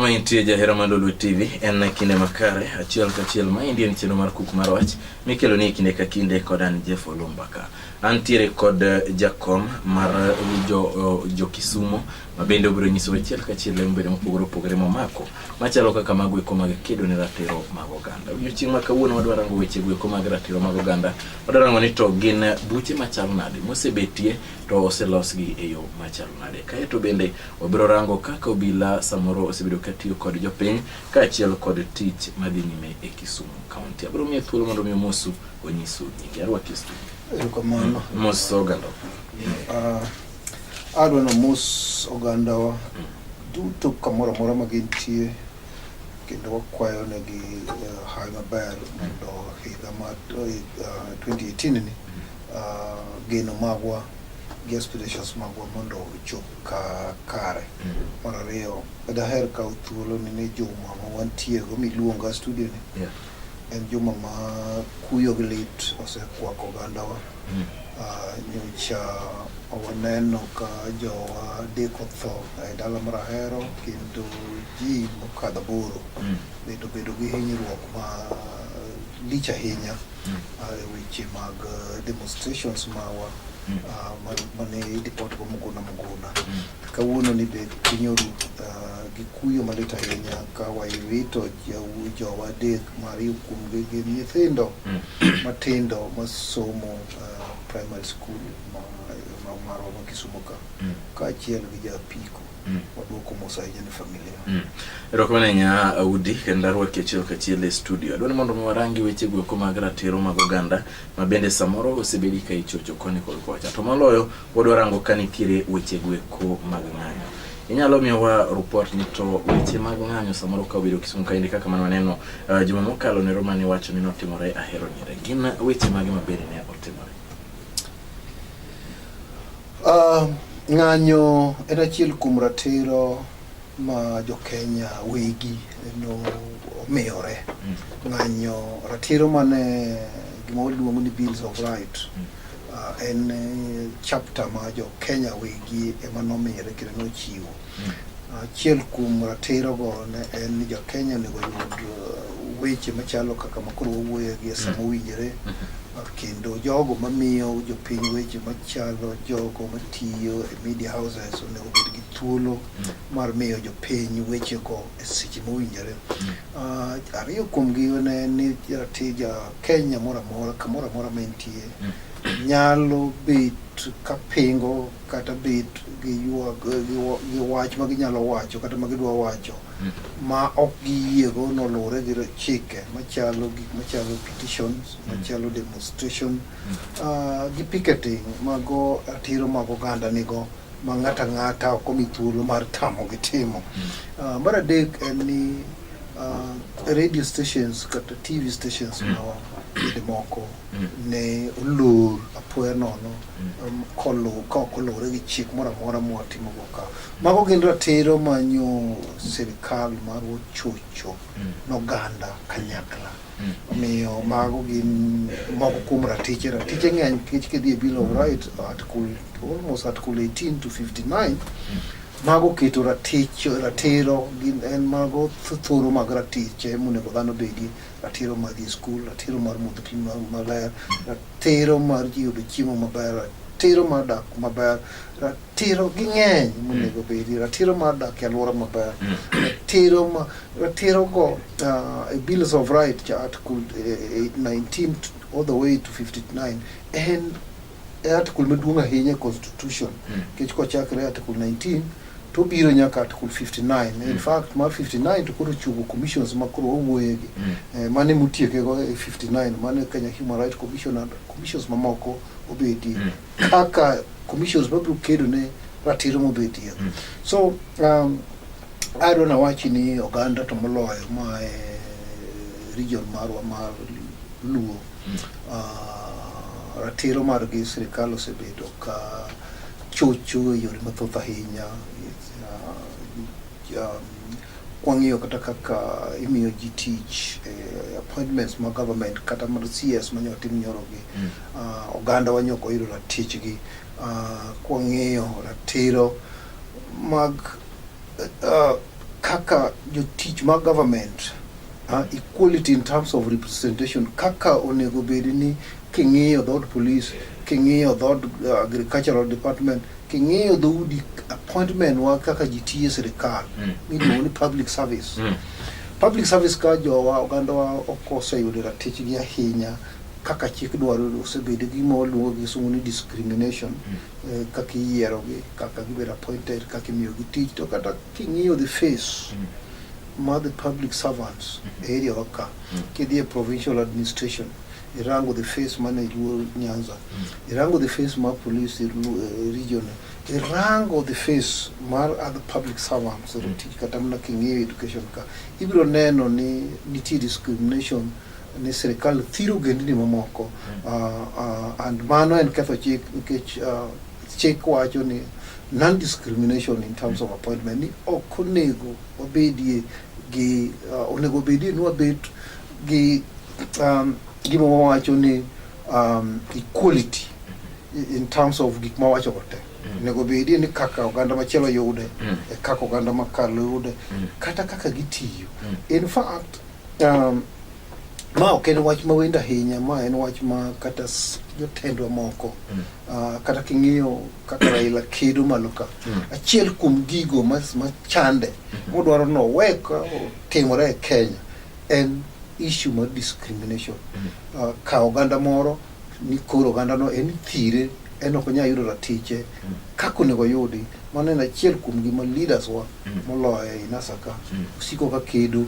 ma intie jahera mar Lolwe TV, en kinde makare achiel kachiel ma endi en chenro mar kuk mar wach mikelo ni kinde ka kinde kod an Jeff Olumbaka. Antiere kod jakom mar jo Kisumo ma bende obiro nyisowa achiel kachiel lemo bende mopogore opogore momako machalo kaka mago eko mag kedo ne ratiro mag oganda. Odiochieng' ma kawuono wadwa rango weche go eko mag ratiro mag oganda. Wadwa rango ni to gin buche machalo nade mosebetie to oselosgi e yo machalo nade. Kaeto bende wabiro rango kaka obila samoro osebedo katiyo kod jopiny kaachiel kod tich madhi nyime e Kisumu County. Abiro miye thuolo mondo mi omosu onyisu nyinge. Arwaki e studio. Erokamano. Mos oganda. Adwa ni amos ogandawa duto kamoro amora ma gintie kendo wakwayo negi hawi maber mondo higa mar 2018 ni geno magwa gi aspirations magwa mondo ochop ka kare. Mar ariyo, daher kawo thuolo ni ne juma ma wantiego miluonga studio ni en juma ma kuyo gi lit osekwako ogandawa. Nyocha waneno ka jowa adek otho e dala mar Ahero kendo ji mokadho aboro bende obedo gi hinyruok ma lich ahinya e weche mag demonstrations mawa mane ireport go Muguna Muguna. Kawuono ni be piny oru gi kuyo malit ahinya ka wawito jowa adek ma ariyo kuomgi gin nyithindo matindo masomo primary school marwa ma Kisumo ka kaachiel gi japiko. Waduoko mos ahinya ne familia. Erokamano ahinya Audi kendo arwaki achiel kachiel e studio. Adwaro ni mondo mi warangi weche go eko mag ratiro mag oganda ma bende samoro osebedi ka ichocho koni kod kocha. To moloyo wadwa rango ka nitiere weche go eko mag ng'anyo. Inyalo miyowa report ni to weche mag ng'anyo samoro ka obedo Kisumu kaendi kaka mane waneno juma mokalo nero mane iwacho ni notimore Ahero Nyere. Gin weche mage ma bende ne otimore? Ng'anyo en achiel kuom ratiro ma jo-Kenya wegi no omiyore. Ng'anyo ratiro mane gima waluongo ni Bills of Right en chapter ma jo-Kenya wegi ema nomiyore kendo nochiwo. Achiel kuom ratiro go ne en ni jo-Kenya onego oyud weche machalo kaka makoro wawuoye gi e sama owinjore kendo jogo mamiyo jopiny weche machalo jogo matiyo e media houses onego bed gi thuolo mar miyo jopiny wechego e seche mowinjore. Ariyo kuomgi ne en ni ja Kenya moro amora kamoro amora ma entie nyalo bet ka pingo kata bet gi ywak gi wach ma ginyalo wacho kata ma gidwa wacho ma ok giyiego noluwore gi chike machalo gik machalo petitions machalo demonstration gi picketing mago ratiro mag oganda nigo ma ng'ato ang'ata ok omi thuolo mar tamogi timo. Mar adek en ni radio stations kata TV stations ma bende moko ne olor apoya nono ka ok oluwore gi chik moro amora mwatimogo ka. Mago gin ratiro ma nyo sirikal marwa ochocho noganda kanyakla. Omiyo mago gin moko kuom ratiche. Ratiche ng'eny nikech kidhi e Bill of Rights article almost article 18 to 59 mago keto ratich ratiro gin en mago thoro mag ratiche monego dhano obedie. Ratiro mar dhi e skul, ratiro mar modho pi maler, ratiro mar ji yudo chiemo maber, ratiro mar dak maber, ratiro ging'eny monego obedi, ratiro mar dak e alwora maber, ratiro ma ratiro go e Bills of Right cha article 19 all the way to 59 en e article maduong' ahinya e constitution nikech kochakre article 19 to obiro nyaka article 59. In fact mar 59 to koro ochuogo commissions ma koro wawuoye gi mane motieke go e 59 mane Kenya Human Rights Commission and commissions mamoko obedie kaka commissions mabiro kedo ne ratiro mobedie. So adwa nawachi ni oganda to moloyo ma e region marwa mar Luo ratiro margi sirikal osebedo ka chocho e yore mathoth ahinya. Kwang'iyo kata kaka imiyo ji tich, appointments mag government kata mar CS mane otim nyoro gi, oganda wa nyok oyudo ratichgi. Kwang'iyo ratiro mag Kaka jotich mag government, equality in terms of representation, kaka onego bed ni king'iyo dhood police, king'iyo dhood agricultural department, king'iyo dhoudi appointment wa kaka ji tiyo e sirikal miluongo ni public service. Public service ka jowa ogandawa ok oseyudo ratichgi ahinya kaka chik dwaro, osebedo gima waluongo gi kisungu ni discrimination, kaka iyierogi, kaka gibedo appointed, kaka imiyogi tich. To kata king'iyo the face mar the public servants e area wa ka, kidhi e provincial administration, irango the face mane Luo Nyanza, irango the face mar police e region, irango the face mar other public servants e tich, kata mana king'iyo education ka, ibiro neno ni nitie discrimination, ni sirikal thiro ogendni mamoko, and mano en ketho chik, nikech chik wacho ni non-discrimination in terms of appointment, ni ok onego wabedie gi onego bedie ni wabet gi gima wawacho ni equality in terms of gik mawacho go te. Onego bedie ni kaka oganda machielo yude e kaka oganda makalo yude, kata kaka gitiyo. In fact, ma ok en wach mawendo ahinya, ma en wach ma kata jotendwa moko, kata king'iyo kaka Raila kedo malo ka, achiel kuom gigo ma chande modwaro nowe ka otimore e Kenya en issue mar discrimination. Ka oganda moro ni koro ogandano en thire, en ok onyal yudo ratiche kaka onego oyudi. Mano en achiel kuom gima leaders wa moloyo ei NASA ka osiko ka kedo,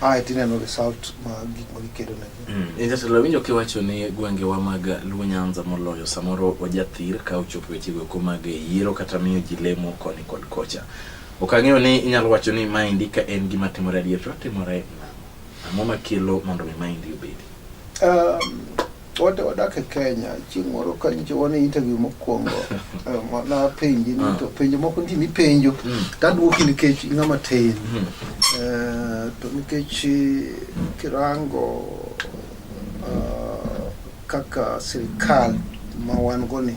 ae tineno result ma gik ma gikedo negi. Jatelo, awinjo kiwacho ni gwengewa mag Luo Nyanza moloyo samoro wajathir ka ochopo wechego eko mag yiero kata miyo ji lemo koni kod kocha. Ok ang'eyo ni inyalo wacho ni maendi ka en gima timore adier, to timore nang'o? Ang'o makelo mondo mi maendi obedi? Wadak e Kenya. Chieng' moro ka nyocha wan e interview mokwongo, napenji ni to penjo moko nitie mipenjo taduoki nikech ing'ama tin. To nikech kirango kaka sirikal ma wan go ni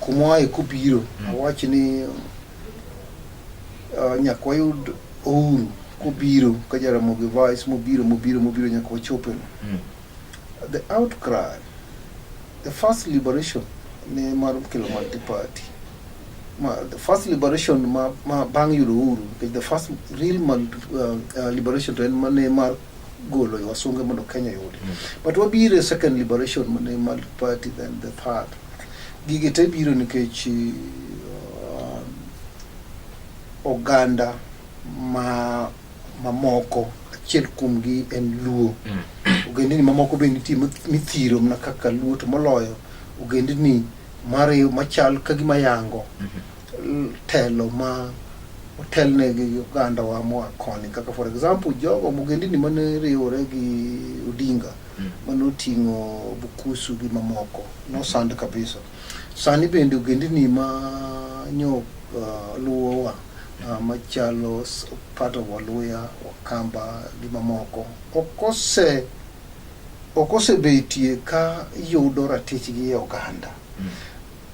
kuma kobiro, awach ni nyaka wayud Uhuru kobiro ka Jaramogi Vice mobiro mobiro mobiro nyaka wachope no. The outcry, the first liberation ne mar kelo multi-party. The first liberation ma bang' yudo uhuru, nikech the first real liberation to en mane mar golo wasunge mondo Kenya oyudi. But wabiro e second liberation mane multi-party, then the third. Gigi te biro nikech oganda ma mamoko, achiel kuomgi en Luo. Ogendini mamoko be nitie mithiro mana kaka Luo, to moloyo ogendini mariw machal ka gima yango telo ma otelnegi gi oganda wa moa koni, kaka for example jogo ogendini mane riwore gi Odinga mane oting'o Bukusu gi mamoko nosand kabisa. Sani bende ogendini ma nyo luwowa, machalo part of Waluya, Wakamba gi mamoko ok osebetie ka yudo ratichgi e oganda.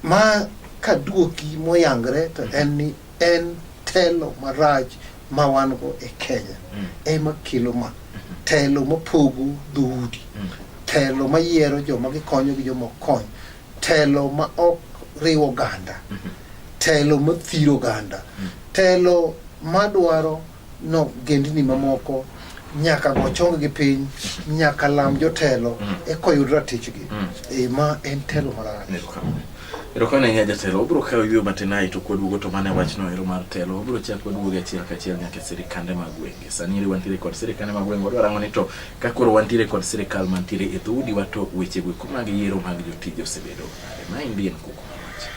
Ma kaduoki moyangre to en ni en telo marach ma wan go e Kenya ema kelo ma telo mapogo dhoudi, telo mayiero joma gikonyo gi joma ok kony, telo ma ok riw oganda, telo mathiro oganda, telo madwaro no gendni mamoko nyaka go chong gi piny, nyaka lam jotelo eka oyud ratichgi. Ma en telo marach. Erokamano ahinya, jatelo. Wabiro kawo yueyo matin ae to kwaduogo to mane wachno ero mar telo. Wabiro chako waduogo achiel kachiel nyaka e sirikande mag gwenge. Sani eri wantiere kod sirikande mag gwenge. Wadwa rango ni to ka koro wantiere kod sirikal mantiere e dhoudi wa, to weche go eko mag yiero mag jotije osebedo nade. Maendi en kuku mar wach.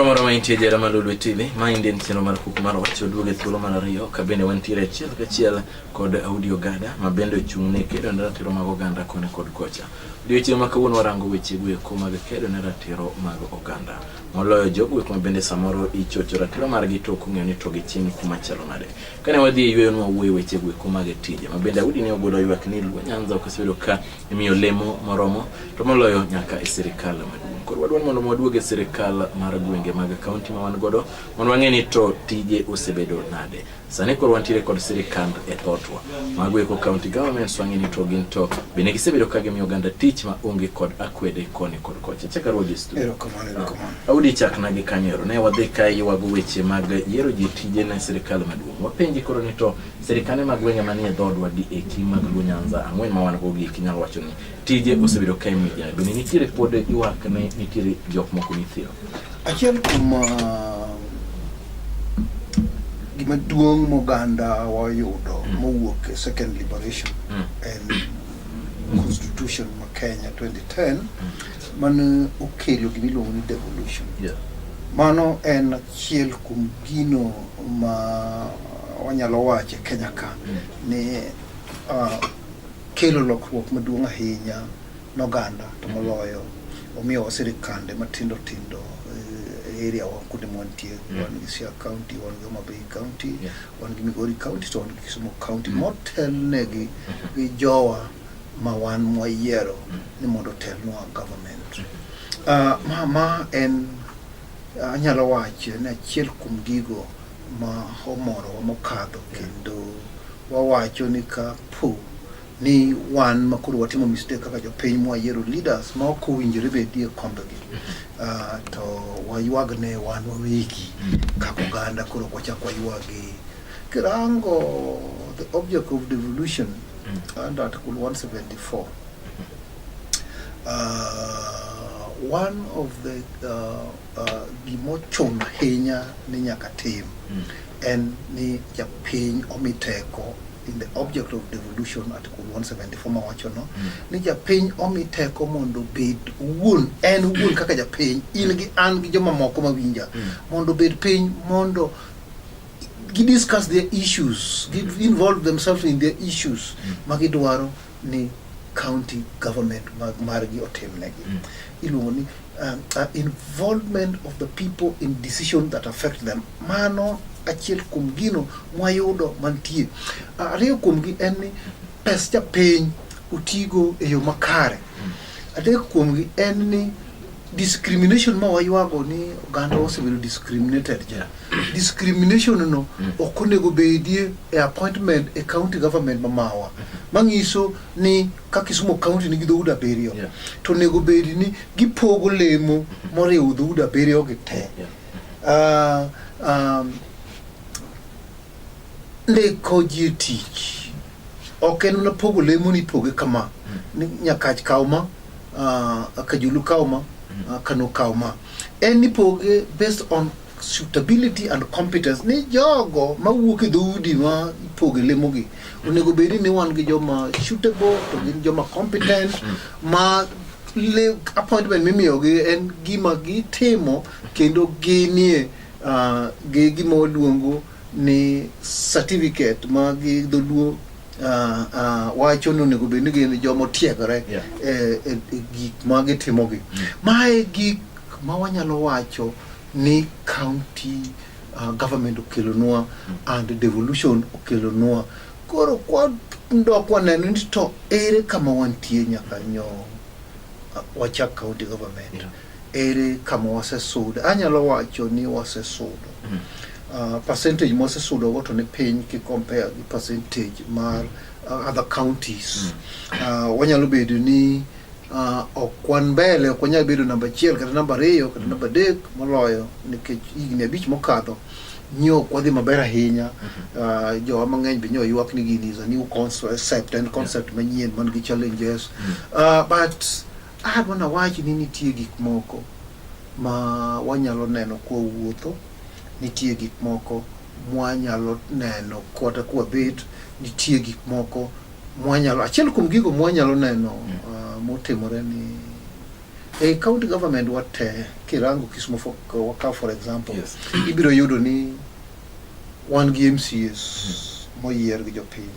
Kumoro amora ma intie jera mar Lolwe TV, ma endi en chenro mar kuku mar wach oduogo e thuolo mar ariyo ka bende wantiere achiel kachiel kod Audi Ogada ma bende ochung' ne kedo ne ratiro mag oganda koni kod kocha. Odiochieng' ma kawuono warango weche go eko mag kedo ne ratiro mag oganda. Moloyo jogo eko ma bende samoro ichocho ratiro margi to ok ong'eyo ni to gichim kuma chalo nade. Kane wadhi e yueyo nwawuoyo weche go eko mag tije ma bende Audi ne ogolo ywak ni Luo Nyanza ok osebedo ka imiyo lemo moromo to moloyo nyaka e sirikal maduong'. Koro wadwaro mondo waduog e sirikal mar gwenge mag kaunti ma wan godo mondo wang'e ni to tije osebedo nade. Sani koro wantiere kod sirikand e dhotwa. Mago eko county governments wang'e ni to gin to bende gisebedo ka gimiyo oganda tich ma onge kod akwede koni kod kocha. Chak arwaki e studio. Erokamano, erokamano. Audi chakna gi kanyo ero. Ne wadhi ka ywago weche mag yiero ji tije ne sirikal maduong'. Wapenji koro ni to sirikande mag gwenge manie dhoodwa gi eki mag Luo Nyanza ang'wen ma wan go gi eki nyalo wacho ni tije osebedo ka imiyo ji. Bende nitiere pod ywak ne nitiere jok moko mithiro. Achiel kuom gima duong' moganda wayudo mowuok e second liberation en constitution ma Kenya 2010 mane okelo gima iluongo ni devolution. Mano en achiel kuom gino ma wanyalo wacho e Kenya ka ni kelo lokruok maduong' ahinya noganda to moloyo omiyowa sirikande matindo tindo e area wa kuonde mwantie. Wan gi Siaya County, wan gi Homa Bay County, wan gi Migori County to wan gi Kisumu County motelnegi gi jowa ma wan mwayiero ni mondo otelnwa government. Ma en anyalo wacho ni achiel kuom gigo ma omorowa mokadho kendo wawacho ni ka po ni wan ma koro watimo mistake kaka jopiny mwayiero leaders ma ok owinjore bedie kombegi to waywagne wan wawegi kaka oganda koro ok wachak waywagi. Kirango the object of devolution under Article 174, one of the gimochuno ahinya ni nyaka tim en ni japiny omi teko in the object of devolution Article 174 mawachono ni japiny omi teko mondo obed owuon en owuon kaka japiny in gi an gi jomamoko mawinja mondo obed piny mondo gi discuss their issues, gi involve themselves in their issues ma gidwaro ni county government margi otimnegi. Iluongo ni involvement of the people in decision that affect them. Mano achiel kuom gino mwayudo mantie. Ariyo kuomgi en ni pes japiny otigo e yo makare. Adek kuomgi en ni discrimination ma waywago ni oganda osebedo discriminated ja. Discrimination no ok onego bedie e appointment e county government mamawa. Manyiso ni ka Kisumu county nigi dhoudi abiriyo to onego bed ni gipogo lemo moriwo dhoudi abiriyo gi te. Ndiko ji e tich ok en mana pogo lemo ni ipoge kama ni Nyakach kaw ma, Kajulu kaw ma, Kano kaw ma. En ipoge based on suitability and competence ni jogo mawuok e dhoudi ma ipoge lemo gi onego bed ni wan gi joma suitable to gin joma competent ma le appointment mimiyogi en gima gitimo kendo ginie gi gima waluongo ni certificate ma gi dholuo wacho ni onego bed ni gin joma otiegore e gik ma gitimogi. Mae gik ma wanyalo wacho ni county government okelonwa and devolution okelonwa. Koro kwa dok waneno ni to ere kama wantie nyaka nyo wachak county government. Ere kama wasesudo. Anyalo wacho ni wasesudo. Percentage mwasesudo go to ni piny ki compare gi percentage mar other counties. Wanyalo bedo ni ok wan mbele, ok wanyal bedo namba achiel kata namba ariyo kata namba adek moloyo nikech higni abich mokadho nyo ok wadhi maber ahinya. Jowa mang'eny be nyo ywak ni gini is a new concept, en concept manyien man gi challenges. But adwa nawach ni nitie gik moko ma wanyalo neno kwawuotho, nitie gik moko mwanyalo neno kata kwabet, nitie gik moko mwanyalo, achiel kuom gigo mwanyalo neno motimore ni E county government wate kirango Kisumu for, wakaw for example, Yes. ibiro yudo ni wan gi MCAs moyier gi jopiny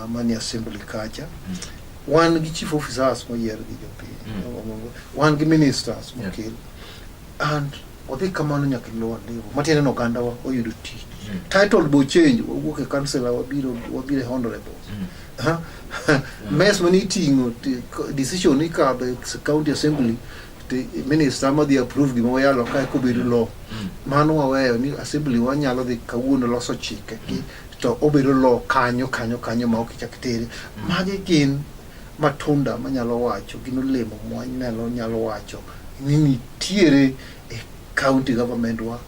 manie assembly kacha. Wan gi chief officers moyier gi jopiny. Wan gi ministers mokel. And odhi kamano nyaka e lower level. Matiende ni oganda wa oyudo tich. Title bo change, wawuok e councillor wabiro e honorables. Mess mane iting'o decision ikadho e county assembly to minister madhi approve gima wayalo kae kobedo law. Mano waweyo ni assembly wanyalo dhi kawuono loso chike gi to obedo law kanyo kanyo kanyo ma ok ichak tere. Magi gin matunda manyalo wacho, gin olemo mwanyalo nyalo wacho ni nitiere e county government wa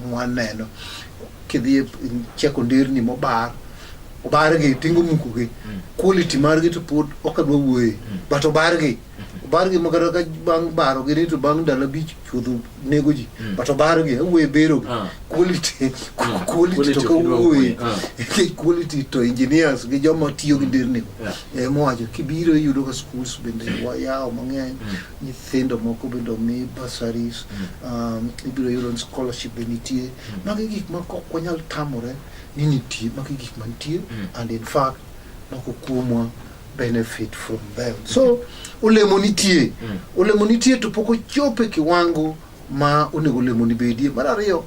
mwaneno. Kidhi e cheko nderni mobar, obargi tingo mukogi, quality margi to pod ok adwa wuoye, but obargi obargi makata ka bang' barogi ni to bang' ndalo 5 chuodho nego ji, but obargi awuoye berogi. Quality quality to Quality ok idwa kawuoye wuoye. Nikech quality to engineers gi joma tiyo gi nderni go emowacho kibiro iyudo ka schools bende wayawo mang'eny, nyithindo moko bende omi bursaries, ibiro yudo ni scholarship be nitie. Magi gik ma ok wanyal tamore ni nitie, magi gik mantie, and in fact moko kuomwa benefit from them. So olemo nitie, olemo nitie to pok ochopo e kiwango ma onego olemo ni bedie. Mar ariyo,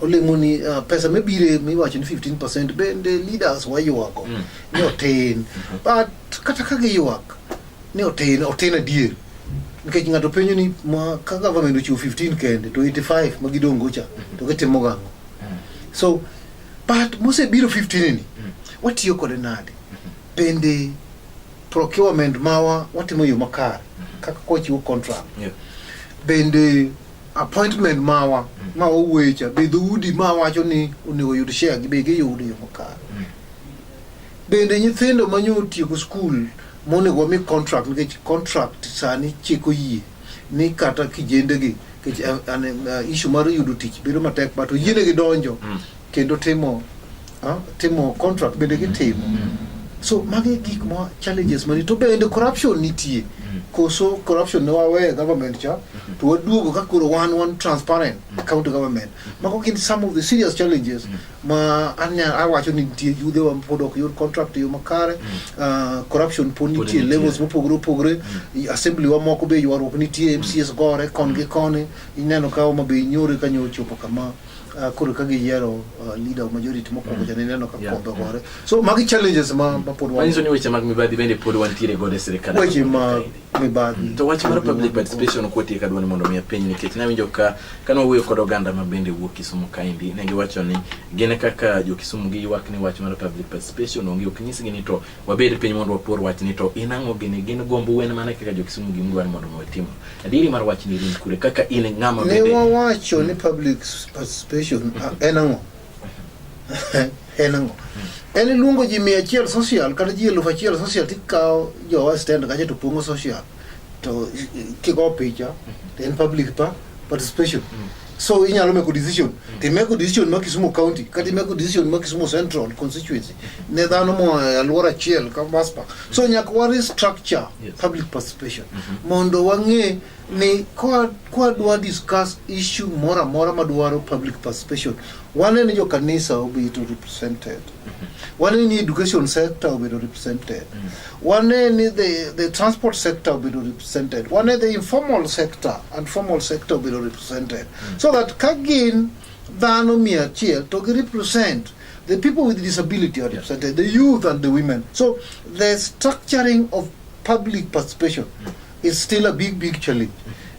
olemo ni pesa mabire miwacho ni 15% bende leaders waywago ni otin, but kata ka giywak ni otin, otin adier, nikech ng'ato penjo ni ma ka government ochiwo 15 kende to 85 ma gidong' go cha to gitimo gang'o? So but mosebiro 15 ni watiyo kode nade? Bende procurement mawa watimo e yo makare kaka kwachiwo contract? Bende appointment mawa ma wawuoye cha, be dhoudi ma wacho ni onego oyud share gi be giyudo e yo makare? Bende nyithindo manyo otieko skul monego wami contract, nikech contract sani chik oyie ni kata kijende gi, nikech issue mar yudo tich bedo matek, but oyienegi donjo kendo timo contract bende gitimo. So magi gik ma challenges mani. To bende corruption nitie koso? Corruption ne waweyo government cha to waduogo ka koro wan transparent county government. Mago gin some of the serious challenges ma anya awacho ni nitie. Yudhe wa pod ok yud contract e yo makare, corruption pod Pod nitie nitie. levels mopogore opogore. Assembly wa moko be ywaruok nitie, MCAs gore kon gi koni. Ineno ka Homa Bay nyore ka nyo ochopo kama koro ka giyiero leader of majority mokwongo cha, nineno ka kombe ogore. So magi challenges ma pod wan. Manyiso ni weche mag mibadhi bende pod wantiere godo e sirikal. Weche mag mibadhi. To wach mar public participation kwatiek, adwa ni mondo mi apenj, nikech nawinjo ka kane wawuoyo kod oganda ma bende wuok Kisumu kaendi, ne giwacho ni gin kaka jo Kisumu giywak ni wach mar public participation onge, ok nyisgi ni to wabed piny mondo wapor wach ni to in ang'o gini gin gombo wen mana kaka jo Kisumu gimdwaro mondo mi watim. Adieri mar wach ni rin kure kaka in ng'ama Ne bende wawacho ni public participation en ang'o? En ang'o? En iluongo ji 100 social kata ji 1000 social, tikawo jowa stand kacha to pong'o social to kigo picha to en public participation. So inyalo meko decision to imeko decision ma Kisumu County kata imeko decision ma Kisumu Central constituency ne dhano moa e alwora achiel ka Maspa. So nyaka wa restructure public participation mondo wang'e ni kwa dwa discuss issue moro amora madwaro public participation, wane ni jo kanisa obedo represented, wane ni education sector obedo represented, wane ni the transport sector obedo represented, wane the informal sector and formal sector obedo represented, so that ka gin dhano 100 to gi represent the people with disability are represented, the youth and the women. So the structuring of public participation is still a big big challenge.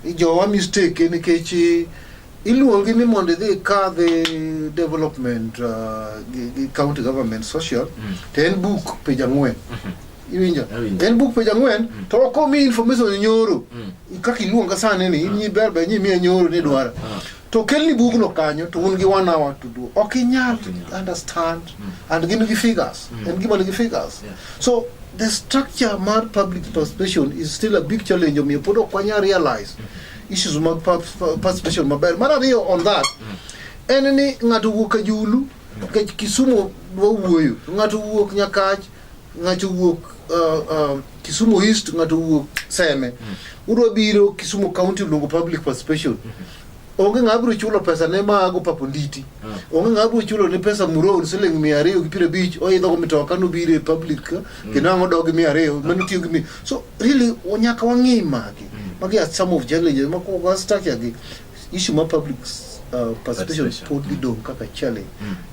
Jowa mistake nikech iluongi ni mondo idhi ikadhi development gi county government social to en book page 4, iwinjo? Awinjo. En book page 4 to ok omi information nyoro. Kaka iluonga sani ni in ber ber ni imiya nyoro ni dwara to kelni bugno kanyo to un gi one hour to do, ok inyal Ok inyal. understand. And gin gi figures, en gima nigi figures. So the structure mar public participation is still a big challenge, omiyo pod ok wanyal realize issues mag participation maber. Mar ariyo on that en ni ng'ato wuok Kajulu, nikech Kisumu dwa wuoyo, ng'ato wuok Nyakach, ng'ato wuok Kisumu East, ng'ato owuok Seme, udwa biro Kisumu County luongo public participation. Onge ng'a biro chulo pesa ne maago Paponditi. Onge ng'a biro chulo ne pesa Muron siling 250 oidho go mitoka nobiro e public kendo ang' odog gi 200 mano tiyo gi mi. So really nyaka wang'i magi. Magi are some of challenges ma kwa structure gi issue ma public participation Participation. pod dhi dong' kaka challenge.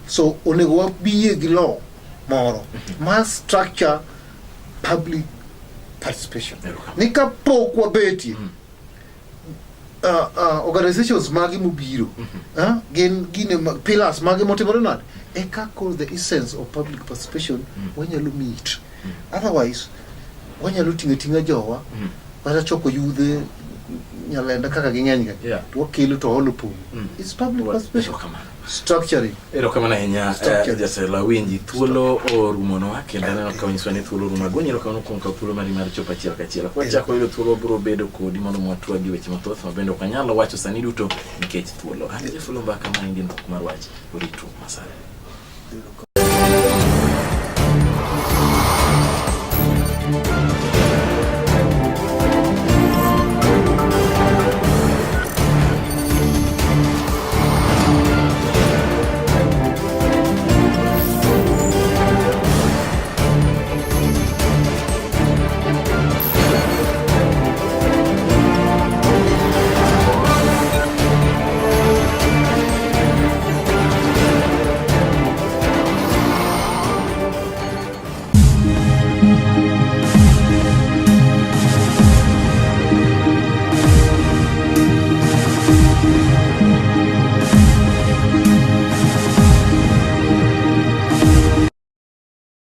So onego wabie gi law moro ma structure public participation. Erokamano. Ni kapok wabetie organizations magi mobiro gin gine pillars magi motimore nade eka koro the essence of public participation wanyalo meet. Otherwise wanyalo ting'o ting'a jowa kata choko yudhe nyalenda kaka ging'eny ga to wakelo to olo pong'. It's public participation Erokamano. Structuring. Erokamano ahinya Structure. jatelo awinji thuolo orumonwa kendo aneno ka onyiswa ni thuolo orumo agoni erokamano kuom kawo thuolo mari mar chopo achiel kachiel kwachako yudo thuolo biro bedo kodi mondo mwatwag gi weche mathoth ma bende ok wanyalo wacho sani duto nikech thuolo an Jeff Oloo Mbaka ma en mar wach oritu masani. Erokamano.